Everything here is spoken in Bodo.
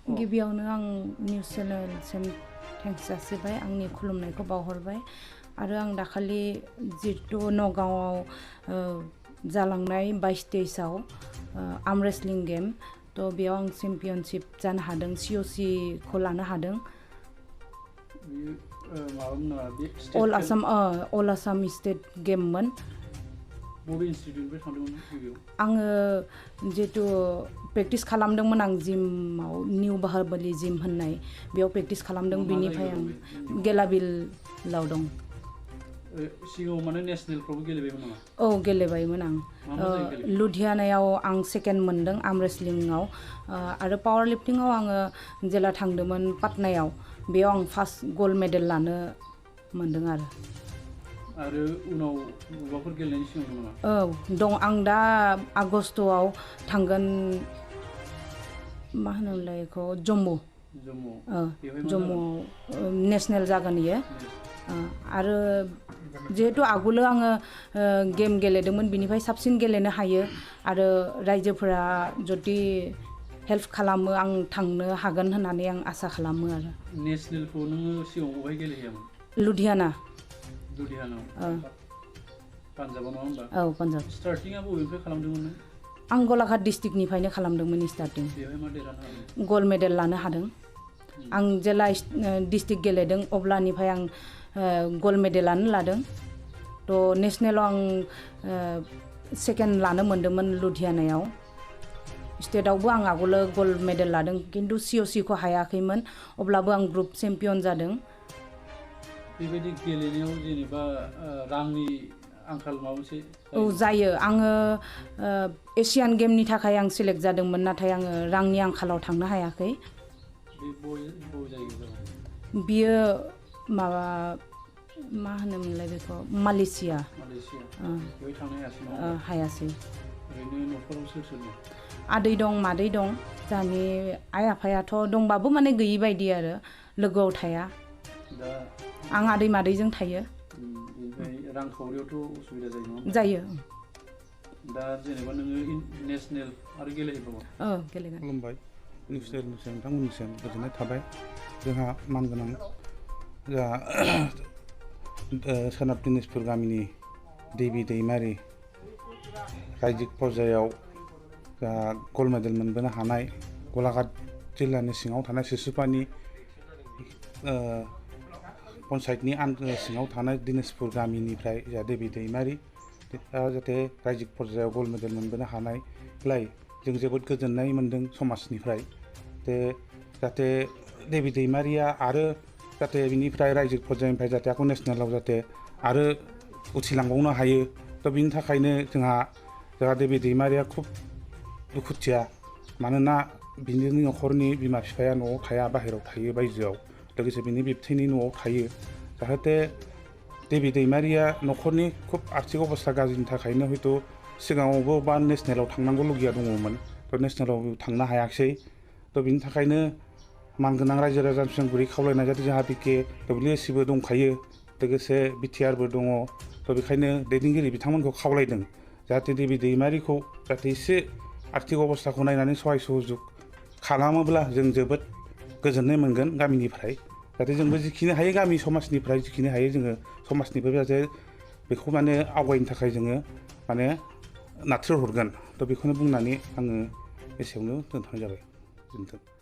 गिबियावनो आं निउस चेनेलसिम थेंक्स जासिबाय आंनि खुलुमनायखौ बावहरबाय आरो आं दाखालि जितु नगावआव जालांनाय 22-23आव आर्म रेसलिं गेम थ' बेयाव आं चेम्पियनशिप जानो हादों COC खौ लानो हादों अल आसाम स्टेट गेममोन बबे इनस्टिट्यूटनिफ्राय थांदोंमोन गिबियाव आङो जितु प्रेक्टिस खालामदोंमोन आं जिमाव निउ बाहाबलि जिम होननाय बेयाव प्रेक्टिस खालामदों बिनिफ्राय आं गेलाबिलाव दं सिगाङाव माने नेसनेलफ्रावबो गेलेबायमोन नामा औ गेलेबायमोन आं लुधियानायाव आं सेकेन्ड मोनदों आर्म रेसलिंआव आरो पावार लिफ्टिंआव आङो जेला थांदोंमोन पाटनायाव बेयाव आं फार्स्ट गल्ड मेडेल लानो मोनदों आरो उनाव बबावबाफोर गेलेनायनि सिमां दं नामा औ दं आं दा आगस्टआव थांगोन मा होनोमोनलाय बेखौ जम्मुआव नेसनेल जागोन इयो आरो जिहेतु आगोलो आङो गेम गेलेदोंमोन बिनिफ्राय साबसिन गेलेनो हायो आरो रायजोफोरा जुदि हेल्प खालामो आं थांनो हागोन होननानै आं आसा खालामो आरो नेसनेलखौ नोङो सिगाङाव बबेहाय गेलेहैयामोन लुधियानायाव पान्जाबाव नङा होमबा औ पान्जाब स्टार्टिंआ बबेनिफ्राय खालामदोंमोन नों आं गलाघाट डिस्ट्रिक्टनिफ्रायनो खालामदोंमोन स्टार्टिं बेवहाय मा देरहानो हादों गल्ड मेडेल लानो हादों आं जेला डिस्ट्रिक्ट गेलेदों अब्लानिफ्राय आं गल्ड मेडेलानो लादों थ' नेसनेलाव आं सेकेन्ड लानो मोन्दोंमोन लुधियानायाव स्टेटआवबो आं आगोलो गल्ड मेडेल लादों खिन्थु COC खौ हायाखैमोन अब्लाबो आं ग्रुप चेम्पियन जादों बेबायदि गेलेनायाव जेनेबा रांनि आंखाल माबा मोनसे औ जायो आङो एशियान गेमनि थाखाय आं सिलेक्ट जादोंमोन नाथाय आङो रांनि आंखालाव थांनो हायाखै बियो माबा मा होनोमोनलाय बेखौ मालेसिया बेवहाय थांनो हायासै ओरैनो न'खराव सोर सोर दं आदै दं मादै दं जोंहानि आइ आफायाथ' दंबाबो माने गैयि बायदि आरो लोगोआव थाया आं आदै मादैजों थायो रांखावरियावथ' उसुबिदा जायो नङा जायो दा जेनेबा नोङो नेसनेल आरो गेलेहैबावो गेलेगोन खुलुमबाय निउस चेनेलनिसिम नोंथांमोननिसिम गोजोननाय थाबाय जोंहा मानगोनां जोंहा सोनाब दिनाजपुर गामिनि देबि दैमारि रायजिक पर्यायाव जोंहा गल्ड मेडेल मोनबोनो हानाय गलाघाट जिल्लानि सिङाव थानाय सिसुपानि पन्सायतनि सिङाव थानाय दिनाजपुर गामिनिफ्राय जोंहा देबि दैमारि जाहाथे रायजिक पर्यायाव गल्ड मेडेल मोनबोनो हानायलाय जों जोबोद गोजोननाय मोन्दों समाजनिफ्राय जाहाथे देबि दैमारिया आरो जाहाथे बिनिफ्राय रायजिक पर्यायनिफ्राय जाहाथे आखौ नेसनेलाव जाहाथे आरो उथिलांबावनो हायो थ' बिनि थाखायनो जोंहा देबि दैमारिया खुब दुखुथिया मानोना बिनि न'खरनि बिमा बिफाया न'आव थाया बाहेरायाव थायो बायजोआव लोगोसे बिनि बिबथैनि न'आव थायो जाहाथे देबि दैमारिया न'खरनि खुब आर्थिक अबस्था गाज्रिनि थाखायनो हयथ' सिगाङावबो बा नेसनेलाव थांनांगौ लुगैया दङमोन थ' नेसनेलाव थांनो हायाखिसै थ' बिनि थाखायनो मानगोनां रायजो राजानिसिम गुरै खावलायनाय जाहाथे जोंहा BKWSCबो दंखायो लोगोसे BTRबो दङ थ' बेखायनो दैदेनगिरि बिथांमोनखौ खावलायदों जाहाथे देबि दैमारिखौ जाहाथे एसे आर्थिक अबस्थाखौ नायनानै सहाय सहजुग खालामोब्ला जों जोबोद गोजोननाय मोनगोन गामिनिफ्राय जाहाथे जोंबो जिखिनि हायो गामि समाजनिफ्राय जिखिनि हायो जोङो समाजनिफ्राय जाहाथे बेखौ माने आवगायनो थाखाय जोङो माने नाथ्रोहरगोन थ' बेखौनो बुंनानै आङो एसेयावनो दोनथ'नाय जाबाय गोजोन्थों